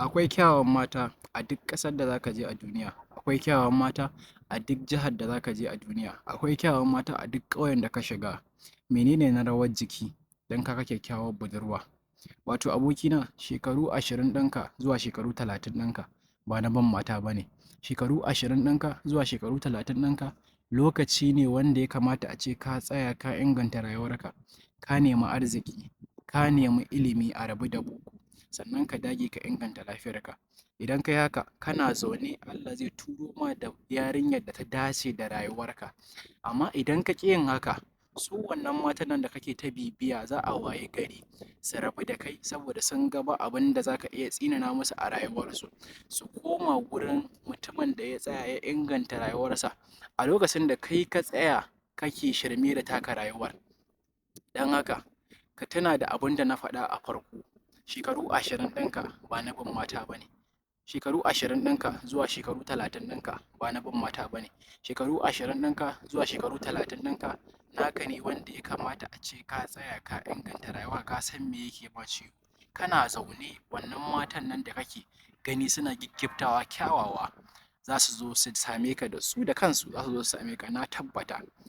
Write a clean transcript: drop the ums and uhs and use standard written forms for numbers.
Akwai kyawawan mata a duk ƙasar da za ka je a duniya. Akwai kyawawan mata a duk jihar da za ka je a duniya. Akwai kyawawan mata a duk ƙauyen da ka shiga. Menene na rawar jiki don ka ga kyakkyawar budurwa? Wato abokina, shekaru 20 ɗinka zuwa shekaru 30 ɗinka ba na bin mata ba ne. Shekaru 20 ɗinka zuwa shekaru 30 ɗinka lokaci ne wanda ya kamata a ce ka tsaya ka inganta rayuwarka, ka nemi arziki, ka nemi ilimi a rabu da boko, sannan ka dage ka inganta lafiyarka. Idan ka yi haka, kana zaune Allah zai turo ma da yarinyar da ta dace da rayuwarka. Amma idan ka ƙi yin haka, su wannan matan nan da kake ta bibiya za a waye gari su rabu da kai saboda sun ga ba abin da za ka iya tsinana musu a rayuwarsu. Su koma gurin mutumin da ya tsaya ya inganta rayuwarsa a lokacin da kai ka tsaya kake shirme da taka rayuwar. Don haka, ka tuna da abin da na faɗa a farko. Shekaru 20 ɗinka ba na bin mata ba ne. Shekaru 20 ɗinka zuwa shekaru 30 ɗinka ba na bin mata ba ne. Shekaru 20 ɗinka zuwa shekaru 30 ɗinka naka ne wanda ya kamata a ce ka tsaya ka inganta rayuwa, ka san me yake ma ciwo. Kana zaune wannan matan nan da kake gani suna giggiftawa kyawawa za su zo su same ka, da su da kansu za su zo su same ka, na tabbata.